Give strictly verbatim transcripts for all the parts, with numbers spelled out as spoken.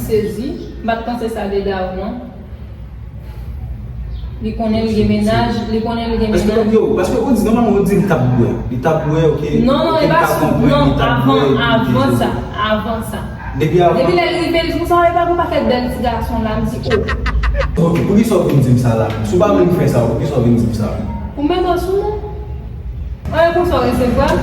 Sezi, m pa t panse sa de Daou non. Li konnen li gen mennaj, li konnen li gen mennaj. Paske ou di, nòmalman ou di li t ap bwè. Li t ap bwè, oke. Non, non, e pa sou, non, avan, avan sa, avan sa. Depi avan. Depi lè l rive, l di konsa, e pa pou pakèt bèl ti gason la, m di, o. Oke, poukisa w vin di m sa la? Si w pa vle m fè sa, poukisa w vin di m sa? Pou m mete w sou non. An, e konsa w resevwa l?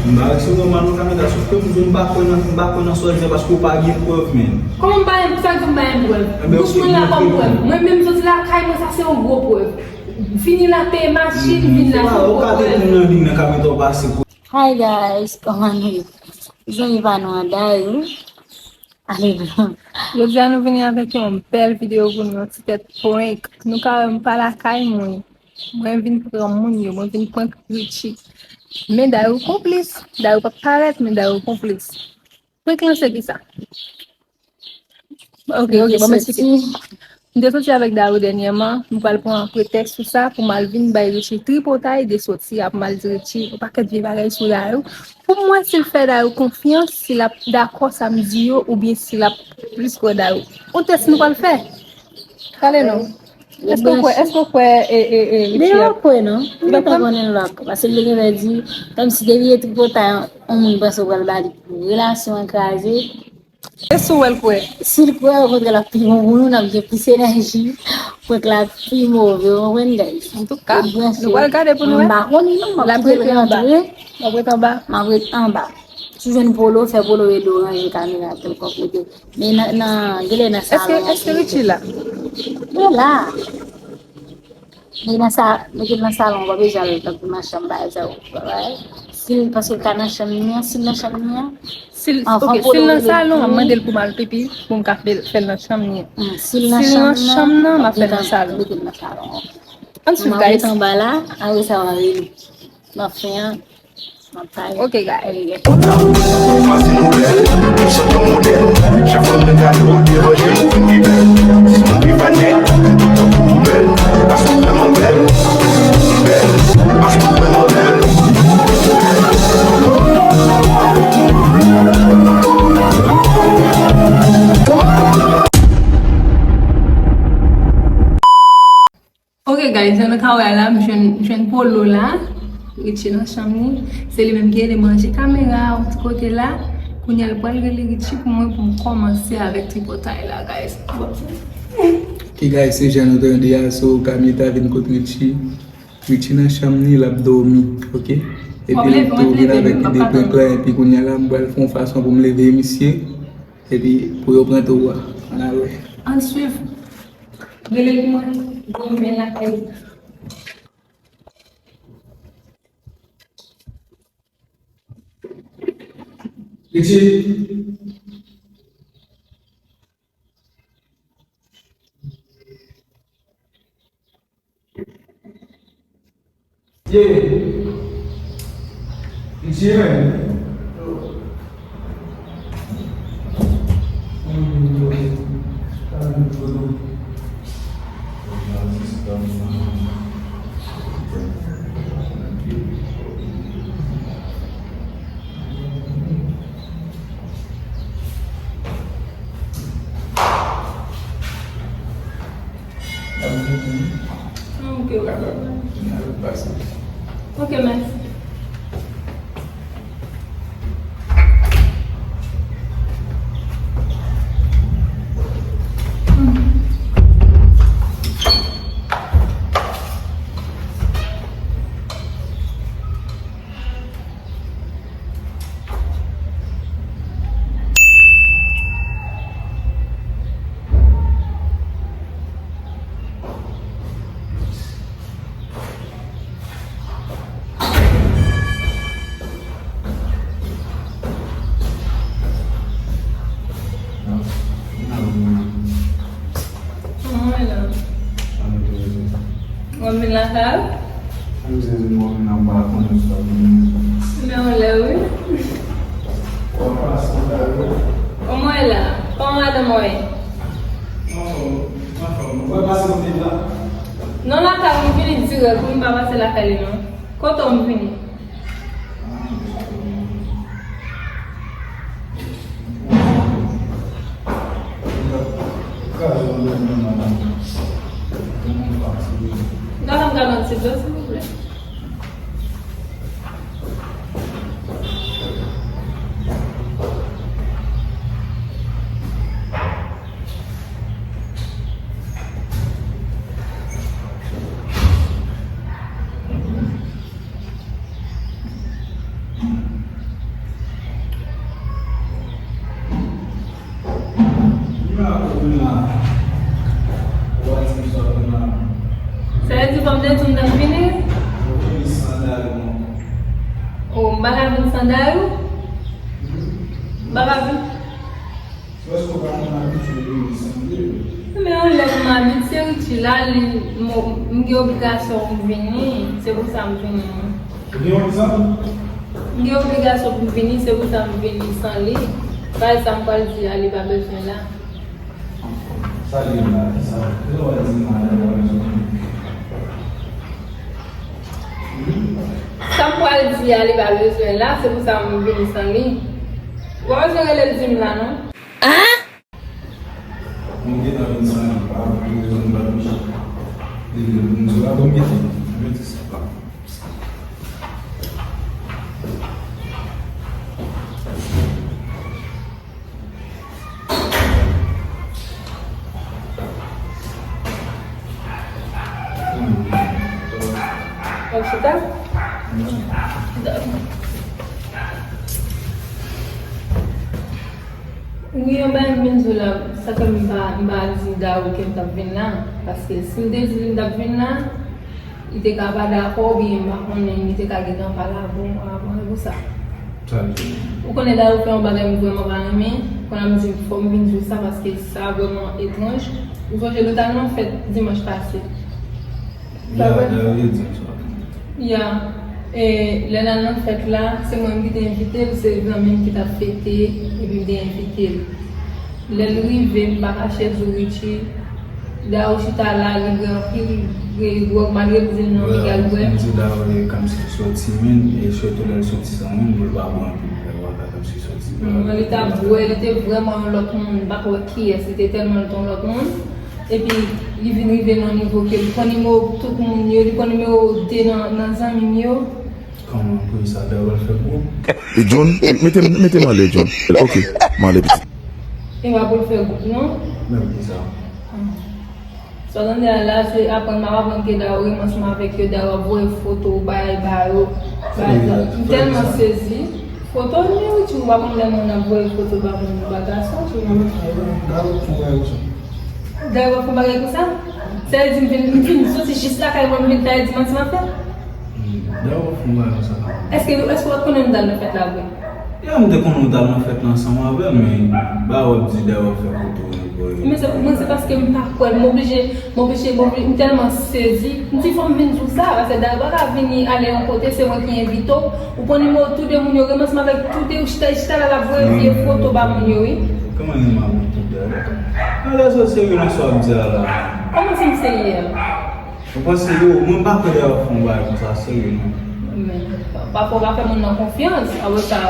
M pa resevwa mal non, Kamita, sòf ke m di w m pa kwè nan, m pa kwè nan sa w di a paske w pa gen prèv, men. Kòman m pa gen, sa k di m pa gen prèv? Bouch mwen la kòm prèv. Mwen menm soti lakay mwen, sa se yon gwo prèv. Vini la peye machin, vin la se yon gwo prèv. Ou ka dekouvri nan liy nan, Kamita, w pase pou. Hi guys, kòman nou ye? Zanmi pa nou an Dayou. Ale bon. Jodi a nou vini avèk yon bèl videyo pou nou, yon ti tèt prank. Nou ka wè m pa lakay mwen. Mwen vin pran moun yo, mwen vin prank Richie. Men Dayou konplis. Dayou p ap parèt, men Dayou konplis. Prank lan se kisa? Ok, ok, bon, m eksplike. M te soti avèk Dayou dènyèman, m pral pran pretèks sou sa pou m al vin bay Richie tripotay de soti a, pou m al di Richie yon pakèt vye bagay sou Dayou. Pou m wè si l fè Dayou konfyans, si l ap dakò sa m di yo, oubyen si l ap plis kwè Dayou. Yon tès nou pral fè. Pale non. Èske w kwè, èske w kwè, e, e, e, Richie ap... Li pa kwè non. M pa t konnen l ap. Paske l te gen lè di, kòmsi depi e tripotay, yon moun panse w pral ba li pou relasyon an kraze. E si w wè l kwè? Si l kwè, okontrè, l ap pi bon pou nou, n ap gen plis enèji, prank la pi move, w konprann, guys? Antouka, nou pral gade pou nou wè. M pa konnen non, m ap kite l rantre. L ap ret anba. M ap ret anba. Si w jwenn Polo, fè Polo ede w ranje kamera kèlkonk kote. Men nan, nan, genlè nan salon an. Èske, èske Richie la? Li la. Mete nan sa, mete nan salon, w pa bezwen al tankou nan chanm bagay sa yo. Si l, paske l ka nan chanm li an, si l nan chanm li an. Si l, ok, si l nan salon, m ap mande l pou m al pipi, pou m ka fè, fè l nan chanm li an. Si l nan chanm nan, m ap fè l nan salon. Mete l nan salon. Ann swiv, guys. M ap ret anba la, apre sa w a rele. M ap fè an. Ok, guys. Ok guys, jan nou ka wè a la, m jwenn, m jwenn Polo la. Richie nan chanm li. Se li menm ki ede m ranje kamera a yon ti kote la. Kounye a l pral rele Richie pou mwen pou m kòmanse avèk tripotay la, guys. Ok guys, se jan nou tande a, so Kamita vin kot Richie. Richie nan chanm li, l ap dòmi, ok? Epi l tou vin avèk ide prank la, epi kounye a la, m pral fè yon fason pou m leve misye, epi pou yo pran towo a. Ann al wè. Ann swiv. Rele pou mwen. Bon, men lakay. Richie. Ye. Li tiye menm. Ok, ok. Ok, mèsi. Mwen la. W ap vin lakay ou? Sa m di nou, mwen menm m pa konnen sa pou nou. Men w lè wi. Kòman w la? Kòman madanm ou ye? Anfòm, anfòm. Mwen pase kote la. Non, lakay ou, m vini dirèk wi, m pa pase lakay li non. Kote w m vini? Ah, m pase kote. Mwen, Gade m gade yon ti dlo, silvouplè. Sa vle di fò m te di w m t ap vini? O, m pa ka vin san dayou? M pa ka vin? Men yon lè m abitye Richie la, li, m, m gen obligasyon pou m vini, se pou sa m vini. Ou gen yon egzanp? M gen obligasyon pou m vini, se pou sa m vini san li. Bagay sa m pral di a, li pa bezwen la. Sa li la, ki sa? Kisa w pral di madanm ou pa bezwen? Sa m pral di a, li pa bezwen la, se pou sa m vini san li. Ou pa bezwen rele l di m la, non. Mwen gentan vin san li, pa gen rezon m pa touche. Li vle pou m di w la, bon, m gentan. M mete sa. W ap chita? Dakò. Wi, yon bagay m vin di w la, sa fè m pa, m pa di Daou ke m t ap vin la. Paske si m te di li m t ap vin la, li te ka pa dakò, oubyen m pa konnen, li te ka gentan pale avè w avan, se pou sa. Sa l di? Ou konnen Daou fè yon bagay m vrèman pa renmen, kounye a m di fò m vin di w sa, paske sa vrèman etranj. Ou sonje nou t al nan fèt dimanch pase? Ya, Daou te di m sa. Ya. E, lè n al nan fèt la, se mwen menm ki te envite l, se zanmi m ki t ap fete, epi m te envite l. Lè l rive, m pa kache di w, Richie, Daou chita la, li bwè anpil, bwè gwòg, malgre m di l non, li pral bwè. M di Daou e kòmsi l sòti menm, e sitou lè l sòti san menm, pou l pa bwè anpil, pou l pa kòmsi l sòti. Non, li t ap bwè, li te vrèman yon lòt moun, m pa kwè kiyès, li te tèlman l t yon lòt moun. Epi, li vin rive nan nivo ke li pran nimewo tout moun yo, li pran nimewo de nan, nan zanmi m yo. Kòman pou sa, Daou al fè gwoup? E John, mete, mete m ale, John. Ok, m ale pitit. E pa pou l fè gwoup, non? Men ki sa? Sa w tande a la, se aprann m ap aprann ke Daou renmen ansanm avèk yo, Daou ap voye foto, bay ba yo. M tèlman sezi. Foto, men wi, tchou, w pa konn lè moun ap voye foto ba moun yo, ba gason, tchou. Daou fè yon bagay konsa. Daou fè yon bagay konsa? Sa vle di m vin, m vin soti jis lakay mwen, m vin ta di manti m ap fè? Daou fè yon bagay konsa. Èske, èske w pa t konnen nou t al nan fèt la vre? Ya, m te konnen w t al nan fèt la ansanm avè l, men ba w ap di Daou fè foto, voye. Men se, mwen se paske m pa kwè l, m oblije, m oblije, m oblije, m tèlman sezi. M di fò m vin di w sa, paske Daou pa ka vini ale yon kote, se mwen ki envite w. Ou pran nimewo tou de moun yo, renmen ansanm avèk tou de, ou chita, chita la, l ap voye vye foto ba moun yo, wi. Kòman li renmen avèk tou de a? Alè sa w serye nan sa w ap di a la? Kòman si m serye a? Ou panse yo, mwen pa kwè Daou ap fè yon bagay konsa, serye non. Men, pafwa w pa fè moun nan konfyans, apre sa,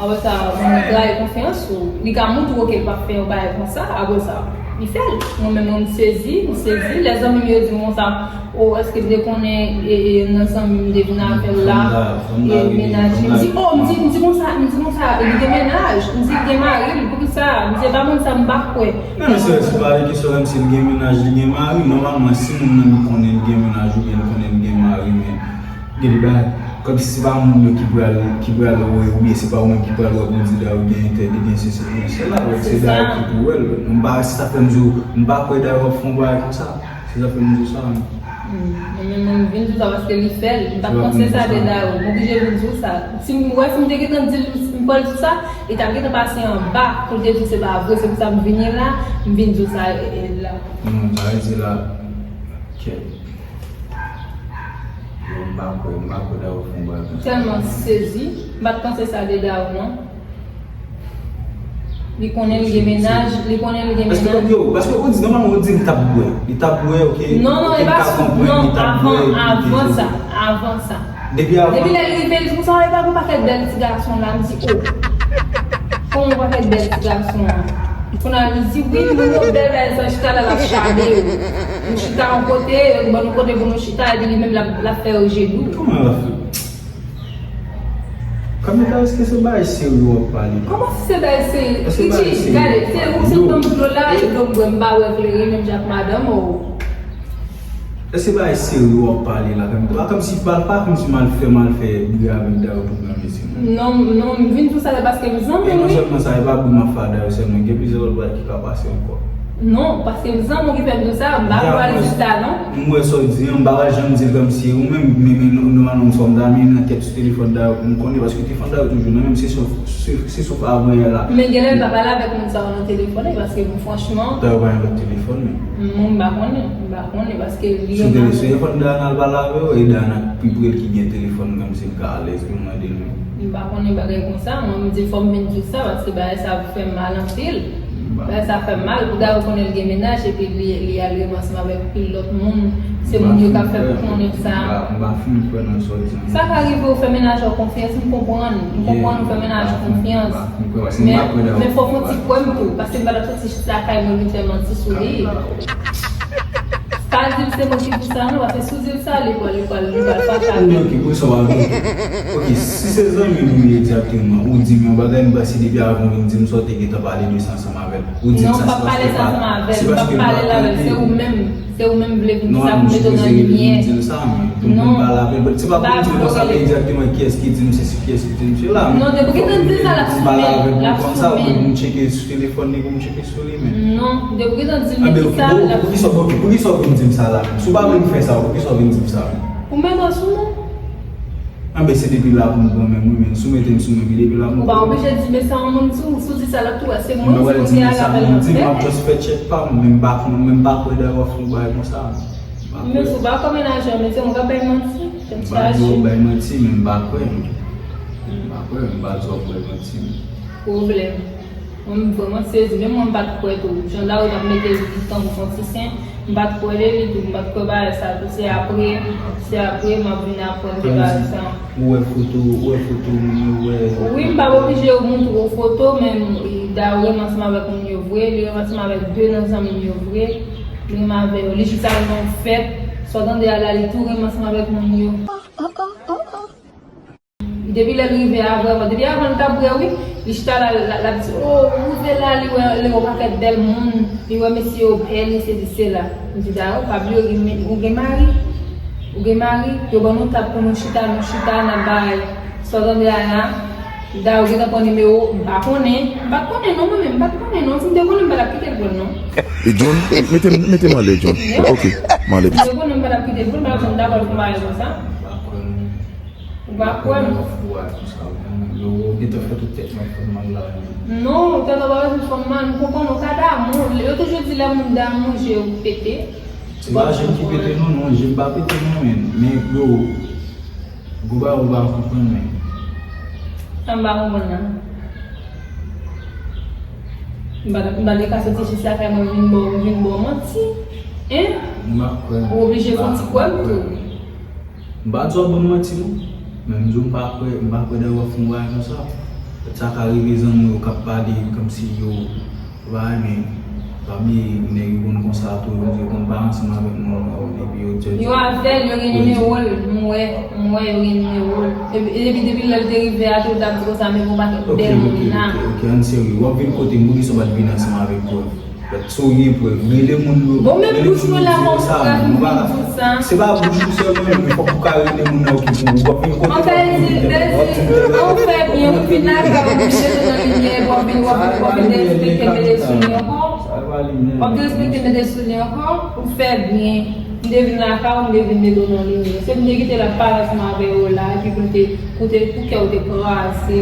apre sa, moun nan trayi konfyans ou, li ka montre w ke l p ap fè yon bagay konsa, apre sa, li fè l. Mwen menm, mwen, m sezi, m sezi, lè zanmi m yo di m konsa, o, èske m te konnen, e, e, nan zanmi m te vin avè l la, e, mennaj li, m di, o, m di, m di konsa, m di konsa, li gen mennaj, m di l gen mari l, poukisa, m di, e pa moun sa m pa kwè. Men, men, se, se pa de kesyon menm si l gen mennaj, li gen mari. Nòmalman, si moun nan li konnen l gen mennaj oubyen li konnen l gen mari, men gen de bagay, kòmsi se pa moun yo ki pral, ki pral wè, oubyen se pa ou menm ki pral wè pou di Daou gen entèdi, gen sesi, gen sela, se Daou ki pou wè l. M pa, se sa fè m di w, m pa kwè Daou ap fè yon bagay konsa. Se sa fè m di w sa menm. Hmm, mwen menm, mwen vin di w sa paske li fè l. M t ap panse sa de Daou. M oblije vin di w sa. Si m wè, si m te gentan di l, m pral di w sa, li t ap gentan pase anba pou l te di w se pa vre. Se pou sa m vini la, m vin di w sa, e, e, la. Non, sa vle di la, kèt. Yo, m pa kwè, m pa kwè Daou fè yon bagay konsa. M tèlman sezi, m pa t panse sa de Daou, non. Li konnen l gen mennaj, li konnen l gen mennaj. Paske, yo, paske ou di, nòmalman ou di li t ap bwè. Li t ap bwè, ok. Non, non, e pa sou, non, avan, avan sa, avan sa. Depi avan? Depi lè l rive, l di konsa, e pa gon pakèt bèl ti gason la, m di, o. Kòman yon pakèt bèl ti gason an? Kounye a li di, wi, nou gen bèl bagay sa, chita la, l ap chale yo. Nou chita yon kote, yo ban nou kote pou nou chita, epi li menm l ap, l ap fè yo jedou. Kòman l ap fè? Kamita, èske se bagay serye w ap pale? Kòman si se bagay serye? Èske se bagay serye w ap pale? Richie, gade, se ou se tanm dlo la, e dlo m bwè, m pa wè klere, menm jan ak madanm ou. Èske se bagay serye w ap pale la, Kamita? Pa kòmsi, pa, pa kòmsi m al fè, m al fè bri avèk Dayo pou granmesi, non. Non, non, m vin di w sa, se paske m zanmi w, wi. E non sèlman sa, e pa bri m ap fè a Dayo sèlman, gen plizyè lòt bagay ki ka pase ankò. Non, paske m zanmi w ki fè m di w sa, m pa vle ale jis la, non. M wè sa w di an, m pa pral janm di l kòmsi e ou menm, men, men, nòmalman, m fò m ta men nan tèt sou telefòn Dayo pou m konnen, paske telefòn Dayo toujou nan men m, se sou, se, se sou pa avanyè la. Men genlè l pa pale avèk moun sa yo nan telefòn, wi, paske, bon, franchman. Dayo pa gen lòt telefòn, men. M, m pa konnen, m pa konnen, paske li. Si w te sou telefòn Dayo, n al pale avè w, e Dayo ap pi pre l ki gen telefòn, kòmsi l ka alèz pou l mande l, men. M pa konnen bagay konsa, mwen, m di fò m vin di w sa, paske bagay sa fè m mal anpil. Bagay sa fè m mal, pou Dayo konnen l gen mennaj, epi li, li al reve ansanm avèk pil lòt moun. Se moun yo k ap fè konnen sa. M pa fin kwè nan sa w di an. Sa ka rive ou fè mennaj ou konfyans, m konprann. M konprann ou fè mennaj ou konfyans. Men, men fò w fè yon ti kwè m tou, paske m pa t ap soti jis lakay mwen vin fè manti sou li. Pa di m se mwen ki di sa non, paske si w di l sa, li pral, li pral, li pral fache avè m. Ok, ok, poukisa w pa vle? Ok, si se zanmi nou ye egzakteman, ou di m yon bagay, m panse depi avan w vin di m sa, w te gentan pale de sa ansanm avè l. Ou di m sa, se paske w pa, se paske w pa tande. Non, m pa pale l avè l, se ou menm, se ou menm vle vin di sa pou mete w nan limyè. Non, m sipoze vin di l sa, men pou m pale avè l, but se pa pou m di l konsa, men egzakteman kiyès ki di m sesi, kiyès ki di m sela, men fòk m vin pale avè l pou m konn sa, pou m tcheke sou telefòn li, pou m tcheke sou li, men. Non, depi w gentan di m sa, l ap fini. Poukisa w vin di m sa la menm? Si w pa vle m fè sa, poukisa w vin di m sa menm? Ou mete w sou mwen. Anben, se depi la pou m pran men m, wi, men si w mete m sou men m, depi la pou m pran men m. Ou pa oblije di, men sa yon moun di w, si w di sa, l ap tou wè se mwen ki soti al avè l nan fèt. M ap just fè tchèk pa m, men m pa konn, men m pa kwè Dayo ap fè yon bagay konsa. M pa kwè. Men si w pa kwè mennaj ou, men se mwen k ap bay manti, tèt chaje. M pa di w ap bay manti, men m pa kwè. M pa kwè, m pa di w ap bay manti, men. Pwoblèm. Mwen, m vrèman sezi. Menm mwen, m pa t kwè tou. Jan Dayo t ap mete li tankou se yon ti sen, m pa t kwè de li tou. M pa t kwè bagay sa tou. Se apre, se apre m ap vin aprann de bagay sa. Ou wè foto, ou wè foto moun yo, ou wè. Wi, m pa oblije yo montre w foto, men Dayo renmen ansanm avèk moun yo vre, li renmen ansanm avèk de nan zanmi m yo vre, li renmen avè yo. Li jis al nan yon fèt, sa w tande a la, li tou renmen ansanm avèk moun yo. Depi lè l rive a, vrèman, depi avan l t ap bwè, wi, li chita la, l ap di, o, ou rive la, li wè, li wè yon pakèt bèl moun, li wè mesye yo bèl, li sesi sela. M di, Dayo, pa bliye ou gen, ou gen mari, ou gen mari, yo ban nou tab pou nou chita, nou chita, n ap bay. Sa w tande a la, Dayo gentan pran nimewo, m pa konnen, m pa t konnen non, mwen menm, m pa t konnen non, si m te konnen, m pa t ap kite l pran non. E John, mete, mete m ale, John. Ok, m ale. Si m te konnen, m pa t ap kite l pran, m pa t ap janm dakò l fè yon bagay konsa. Ou pa kwè m? Yo gentan fè tout tèt mwen fè m mal la. Non, tèt ou pa bezwen fè m mal, m konprann ou ka damou. Yo toujou di lè moun damou, je yo pete. Se pa je m ki pete non, non, je m pa pete non, men, men yo, gwo bagay ou pa konprann, men. Sa m pa konprann nan? M pa, m pa te ka soti jis lakay mwen vin ba w, vin ba w manti. Hein? M pa kwè. Ou oblije fè yon ti kwè m tou. M pa di w ap ban m manti non. Men m di w m pa kwè, m pa kwè Dayo ap fè yon bagay konsa. Sa ka rive zanmi w yo k ap pale kòmsi yo pa renmen. Pa bliye nèg yo konn konsa tou, yo konn pa ansanm avèk moun epi yo di. Yo avè l, yo gen nimewo l, m wè, m wè yo gen nimewo l. Epi, epi depi lè l te rive a tou, l t ap di konsa, men gon pakèt bèl moun la. Ok, ok, ok, ok, ann serye. W ap vin kote m, poukisa w pa t vin ansanm avèk prèv? But si w gen prèv, rele moun yo. Bon, men bouch mwen la, mwen prèv m vin di w sa. Se pa bouch ou sèlman, men fòk ou ka rele moun nan ki pou ou. W ap vin kote m, w ap di m tèl bagay, w ap di m tèl bagay. An, ou fè byen, ou vin lakay ou, ou vin mete nan limyè, w ap vin, w ap vin, w ap vin derespekte, mete sou li ankò. W ap derespekte, mete sou li ankò, ou fè byen. M te vin lakay ou, m te vin mete w nan limyè. Se pou m te kite l ap pale ansanm avè yo la, epi pou l te Pou te, pou kè w te kraze.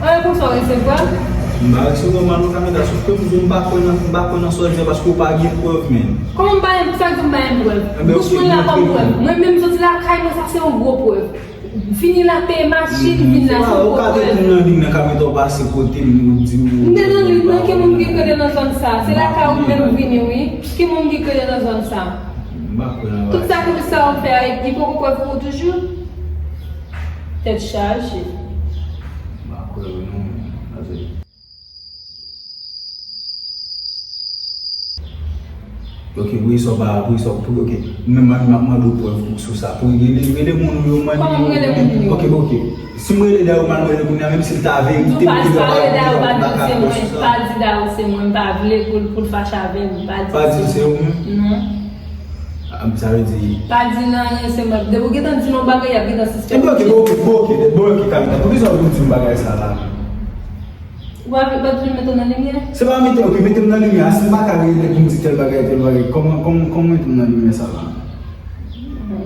An, e konsa w resevwa l? M pa resevwa mal non, Kamita, sòf ke m di w m pa kwè nan, m pa kwè nan sa w di a paske w pa gen prèv, menm. Kòman m pa gen, sa k di w m pa gen prèv? Bouch mwen la kòm prèv. Mwen menm m soti lakay mwen, sa se yon gwo prèv. Vini la peye machin, vini la se yon gwo prèv. Ou ka te konn nan liy nan, Kamita, w pase kote m, ou di w. M te nan liy nan, ki moun ki kreye nan zòn sa? Se lakay ou menm m vini, wi. Ki moun ki kreye nan zòn sa? M pa kwè nan bagay sa. Tout sakrifis sa w ap fè a, li poko prèv pou ou toujou? Tèt chaje. M pa kwè wi non, men. Paske Ok, pou sa w pa, pou sa w, pou, ok. Mwen menm m ap mande w prèv sou sa. Pou rele, rele moun ou yo, mande. Kòman m rele moun ou yo? Ok, ok. Si m rele Dayou, m al rele moun nan, menm si l ta vle, m te, m te pa, m pa ka fè sou sa. Pa di Dayou se mwen, m pa vle pou, pou l fache avè m. Pa di se ou menm? Non. Ah, sa vle di. Pa di nan anyen, se mwen. Depi w gentan di yon bagay, y ap gentan sispèk. Ebyen, ok, bon, ok, bon, ok, bon, ok, Carlita. Poukisa w vin di m bagay sa la? Ou pa vle, pa vle mete w nan limyè? Se pa mete, ok, mete m nan limyè. Si m pa ka rele pou m di tèl bagay, tèl bagay, kòman, kòman, kòman mete m nan limyè sa la?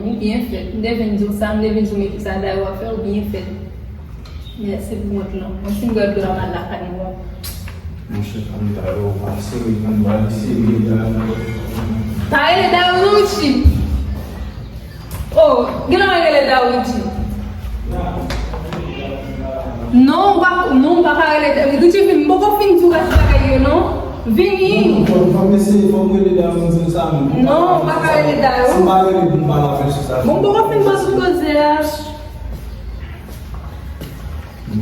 Ou byen fèt. M te vin di w sa, m te vin di w mete sa Dayou ap fè, ou byen fèt. Mèsi pou kont lan. Mwen si m gade w ap al lakay mwen. Monchè, fanm Dayou, pa serye, fanm Dayou serye, Dayou. Pa rele Dayou non, Richie. Oh, gen lè mwen rele Dayou, Richie. Non, ou pa, non, ou pa ka rele Dayou. Richie, vin, m poko fin di w rès bagay yo, non. Vini. Non, fò, fò m eseye, fò m rele Dayou, m di l sa, non. Non, ou pa ka rele Dayou. Si m pa rele pou m pale avè l sou sa. Bon, m poko fin pase sou koze a.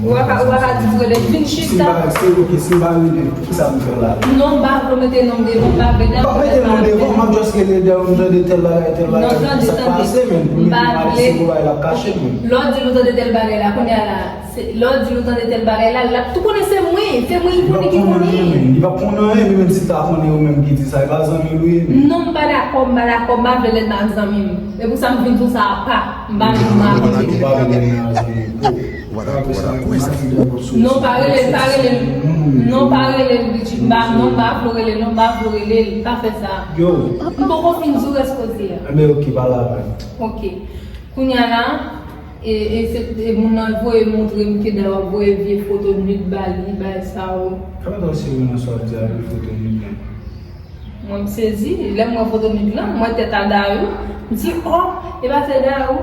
Ou pa ka, ou pa ka di tou de vin chita. Si m pa, si, ok, si m pa rele, kisa m fè la? Non, m pa vle w mete non m devan, m pa vle. M pa mete non m devan, m ap just rele Dayou, m tande tèl bagay, tèl bagay. Non, tande, tande. Sa k pase, men, pou li di m ap di se pou bagay l ap kache, men. Lè w di l ou tande tèl bagay la, kounye a la, se, lè w di l ou tande tèl bagay la, l ap tou konnen se mwen, se mwen li konnen ki konnen. Li p ap konnen anyen, men, li p ap konnen anyen, men menm si l ta konnen ou menm ki di sa, e pa zanmi l ou ye, men. Non, m pa dakò, m pa dakò, m pa vle l nan zanmi m. E pou sa m vin sou sa apa. M pa vin nan zanmi m. Ou pa vle l nan zanmi m. Non, pa rele l, pa rele l. Non, pa rele l, Richie. M pa, non, m pa vle w rele l, non, m pa vle w rele l. Pa fè sa. Yo. M poko fin di w rès koze a. Enben, ok, pale avè l. Ok. Kounye a la, e, e se, e moun nan voye montre m ke Dayou ap voye vye foto nude ba li, bay sa yo. Kòman w serye nan sa w ap di a, vye foto nude la? Mwen m sezi, lè m wè foto nude lan, m wè tèt a Dayou, m di, oh, e pa se Dayou.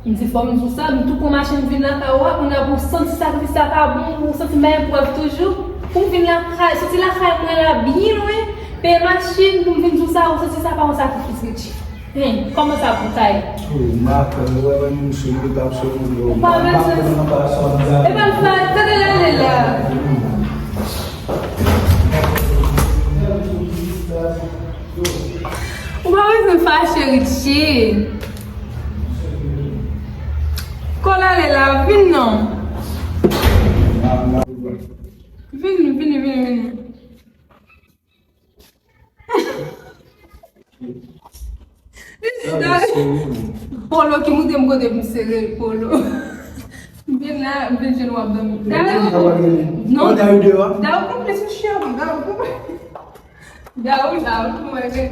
M di, fò m di w sa, m tou pran machin m vin lakay ou a, kounye a pou w santi sakrifis la pa bon, pou w santi m bay prèv toujou, pou m vin lakay, soti lakay mwen la byen lwen, peye machin pou m vin di w sa, ou santi sa pa yon sakrifis, Richie. Hen, kòman sa pou w ta ye? Oh, m pa kwè, ou wè, mwen, m sou, m pa sou, m pa sou, m pa sou. E pa l fè, tande l ale la. Ou pa bezwen fache, Richie. Kò l ale la, vin non. Vini, vini, vini, vini. Polo ki moute m kote pou m sere l, Polo. M vin la, m vin jwenn w ap dòmi. Dayou, non. Dayou konplis ou cheri, Dayou konplis. Dayou, Dayou, mwen rele,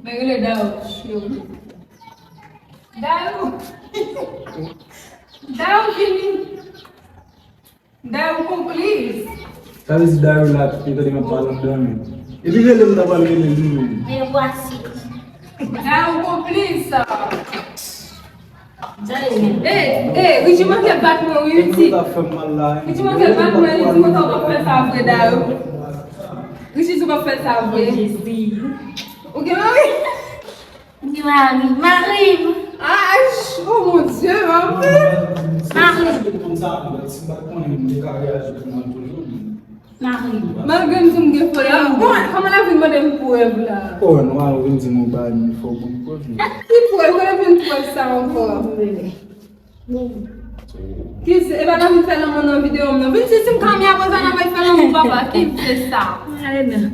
mwen rele Dayou cheri. Dayou. Dayou vini. Dayou konplis. Sa vle di Dayou la, li tande m ap pale anndan men. Epi rele m ta pral rele li menm. Men vwasi. Dayou konplis. Eh, eh, Richie manke bat mwen wi, Richie. Richie manke bat mwen, Richie kontan w p ap fè sa vre, Dayou. Richie di w p ap fè sa vre. Ou gen mari? Di mari, mari m. Ah, oh mon Dieu, anpil. Mari. Mari. Malgre m di m gen fò la, bon, kòman l ap vin mande m prèv la? Oh, non, ou vin di m ou pa ni fò pou m prèv. Ki prèv? Kote vin prèv sa ankò? Ki se, e pa nan vin fè lanmou nan videyo m nan. Vin di Tim Kami apre sa nan vin fè lanmou papa. Ki se sa? Ale non.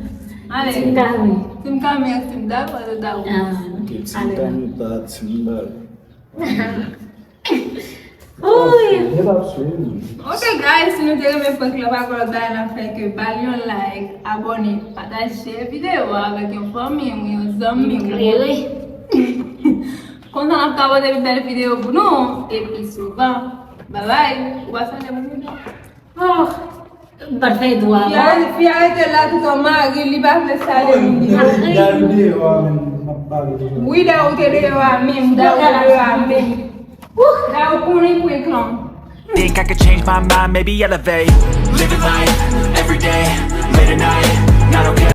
Ale. Tim Kami. Tim Kami ak Tim Dal, ale Dal. Ah. Ok, Tim Kami pa Tim Dal. Uy. Ok guys, si nou te renmen prank la, pa gen lòt bagay n ap fè ke ba l yon like, abòne, pataje videyo a avèk yon fanmi w, yon zanmi w. Klere. Konsa n ap ka pote pi bèl videyo pou nou e pi souvan. Babay. Ou pa salye moun yo? Oh, m pa t fè dwa. Fi a, fi a rete la toutan, mari, li pa vle salye moun yo. Dayou deyò a menm, m ap pale. Wi, Dayou te deyò a menm, Dayou te deyò a menm. Dayou konnen prank lan. Think I could change my mind, maybe elevate. Living life, every day, late at night, not okay.